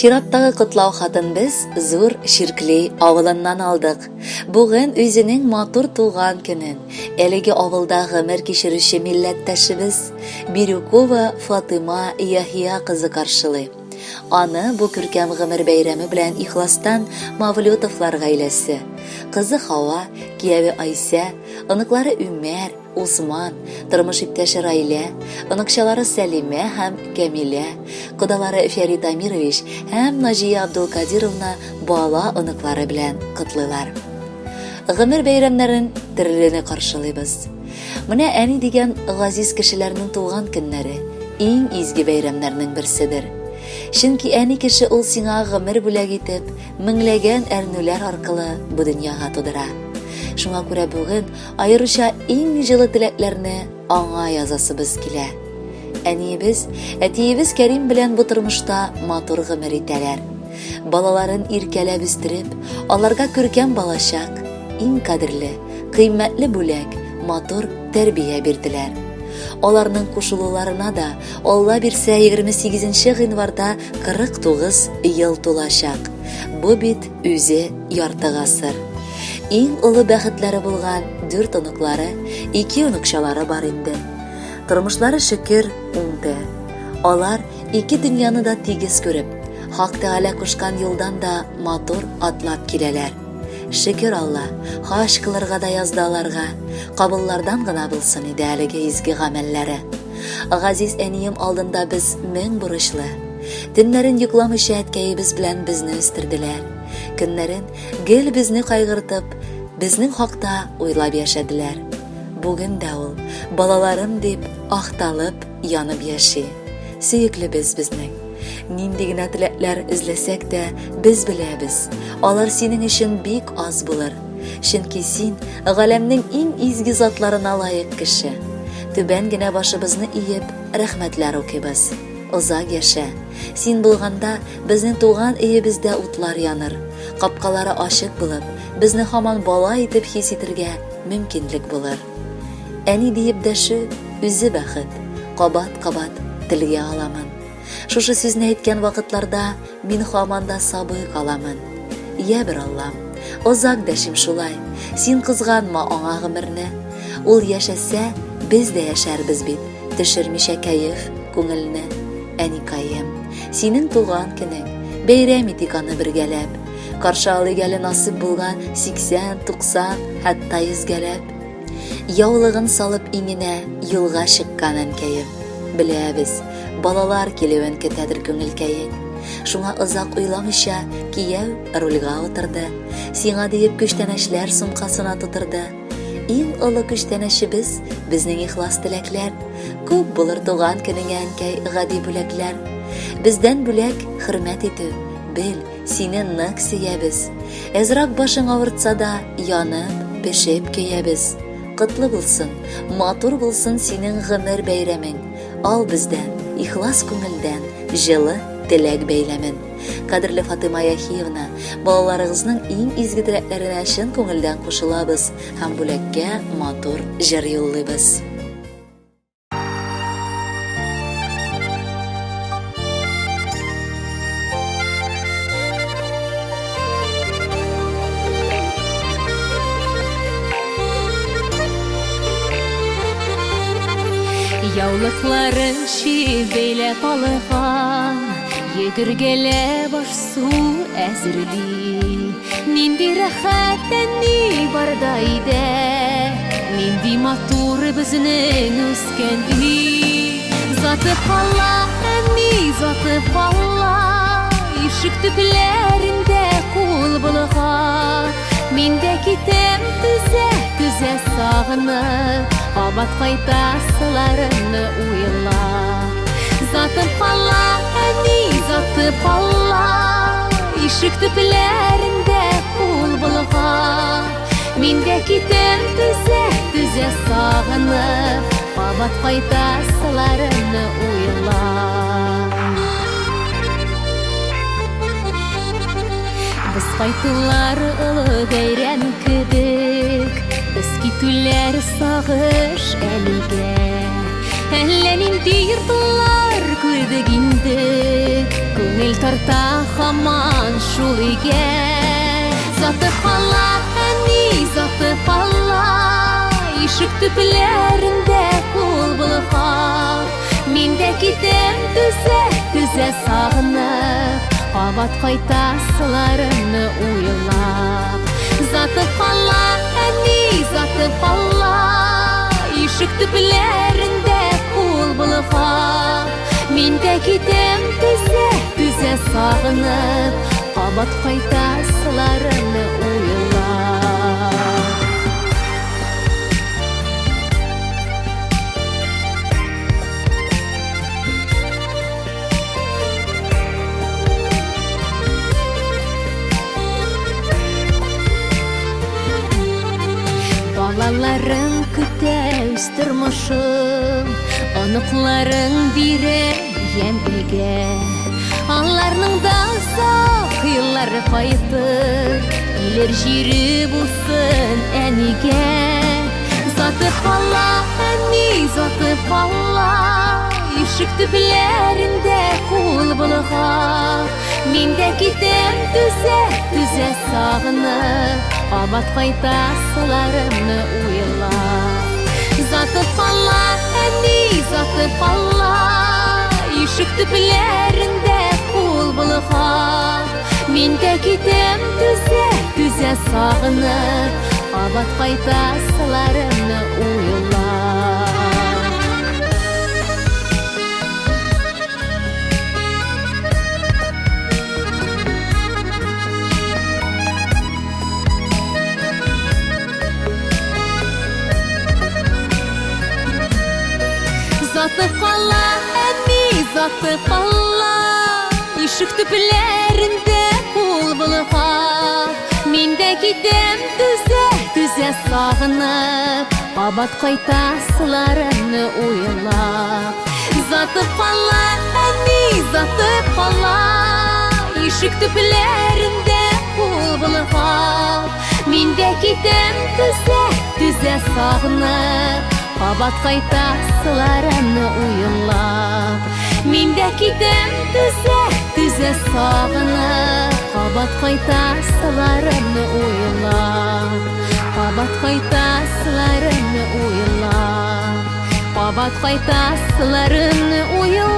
Чираттагы котлау хатын без Зур Ширкли авылыннан алдык. Бүген үзенең матур туган көнен әлеге авылда гомер кичерүче милләттәшебез Бирюкова Фатыйма Яхия кызы каршылый. Аны бу күркәм гомер бәйрәме белән ихластан Мавлютовлар гаиләсе, кызы Хава, кияве Айсә, оныклары Үмәр, Усман, тормыш иптәше Райлә, оныкчалары Сәлимә һәм Кәмилә, кодалары Фәрит Амирович һәм Наҗия Абдулкадировна бала оныклары белән котлыйлар. Гомер бәйрәмнәрен терлене каршылыйбыз. Менә әни дигән газиз кешеләрнең туган көннәре иң изге бәйрәмнәрнең берседер. Чөнки әни кеше ул сиңа гомер бүләк итеп, меңләгән әрнүләр аркылы бу дөньяга тудыра. Шуңа күрә бүген Аеруча иң җылы теләкләрне аңа язасыбыз килә. Әниебез, әтиебез Кәрим белән бу тормышта матур гомер итәләр. Балаларын иркәләп үстереп, аларга күркәм балачак, иң кадерле, кыйммәтле бүләк, матур тәрбия бирделәр. Аларның кушылуларына да, Алла бирсә, 28 гыйнварда 49 ел тулачак. Бу бит үзе ярты гасыр. Иң олы бәхетләре булган дүрт оныклары, ике оныкчалары бар инде. Тормышлары шөкер, уңды. Алар ике дөньяны да тигез күреп, Хак Тәгалә кушкан юлдан да матур атлап киләләр. Шөкер Алла, хаҗ кылырга да язды аларга. Кабуллардан гына булсын иде әлеге изге гамәлләре. Газиз әнием алдында без мең бурычлы. Төннәрен йокламыйча әткәебез белән безне үстерделәр. Көннәрен гел безне кайгыртып, безнең хакта уйлап яшәделәр. Бүген дә ул, балаларым дип, ахталып, янып яши. Сөеклебез безнең. Нинди генә теләкләр эзләсәк тә, без беләбез, алар синең өчен бик аз булыр. Чөнки син галәмнең иң изге затларына лаек кеше. Түбән генә башыбызны иеп, рәхмәтләр укыйбыз. Озак яшә. Син булганда, безнең туган өебездә утлар яныр. Капкалары ачык булып, безне һаман бала итеп хис итергә мөмкинлек булыр. Әни диеп дәшү, үзе бәхет. Кабат-кабат телгә аламын. Шушы сүзне әйткән вакытларда мин һаман да сабый каламын. Йә бер Аллам, озак дәшим шулай, син кызганма аңа гомерне. Ул яшәсә, без дә яшәрбез бит, төшермичә кәеф, күңелне. Әникаем, синең туган көнең, бәйрәм итик аны бергәләп. Каршы алыйк әле насыйп булган 80, 90, хәтта йөзгәләп. Яулыгын салып иңенә юлга чыккан әнкәем. Беләбез, балалар килүен көтәдер күңелкәең. Шуңа озак уйламыйча, кияү рульга утырды. Сиңа диеп күчтәнәчләр сумкасына тутырды. Иң олы күчтәнәчебез безнең ихлас теләкләр. Күп булыр туган көнеңә, әнкәй, гади бүләкләр. Бездән бүләк хөрмәт итү, бел, Сине нык сөябез. Әзрак башың авыртса да, янып, пешеп көябез. Котлы булсын, матур булсын синең гомер бәйрәмең. Ал бездән, ихлас күңелдән, җылы теләк бәйләмен. Кадерле Фатыйма Яхиевна, балаларыгызның иң изге теләкләренә чын күңелдән кушылабыз һәм бүләккә матур җыр юллыйбыз. Яулыкларын чиеп бәйләп алган, Йөгергәләп аш-су әзерли. Нинди рәхәт әни барда өйдә, Нинди матур безнең үскән өй. Заты кала, әни, заты кала, Ишек төпләрендә кул болгап. Мин дә китәм түзә, түзә сагынып, Кабат кайтасыларымны уйлап. Затып кала, әни, затып кала, Ишек төпләрендә. түзә сагынып, кабат кайтасыларымны уйлап. Без кайтулар олы бәйрәм кебек, без китүләр сагыш әлегә. Әллә нинди йортлар күрдек инде, күңел тарта һаман шул өйгә. Заты кала, әни, заты кала, ишек төпләрендә кул болгап. Мин дә китәм түзә, түзә сагынып, кабат кайтасыларымны уйлап. Заты кала, әни, заты кала, ишек төпләрендә кул болгап. Мин дә китәм түзә, түзә сагынып, кабат кайтасыларымны уйлап. Балаларың көтә үз тормышын, оныкларың бирә ямь өйгә. Аларның да озак еллары кайтыр, килер җире булсын әнигә. Заты кала, әни, заты кала, ишек төпләрендә кул болгап. Мин дә китәм түзә, түзә сагынып, кабат кайтасыларымны уйлап. Заты кала, әни, заты кала, ишек төпләрендә кул болгап. Мин дә китәм түзә, түзә сагынып, кабат кайтасыларымны уйлап. Заты кала, әни, заты кала, ишек төпләрендә кул болгап. Мин дә китәм түзә, түзә сагынып, кабат кайтасыларымны уйлап. Заты кала, әни, заты кала, ишек төпләрендә кул болгап. Мин дә китәм түзә, түзә сагынып, кабат кайтасыларымны уйлап. Мин дә китәм түзә, түзә сагынып, кабат кайтасыларымны уйлап. Кабат кайтасыларымны уйлап. Кабат кайтасыларымны уйлап.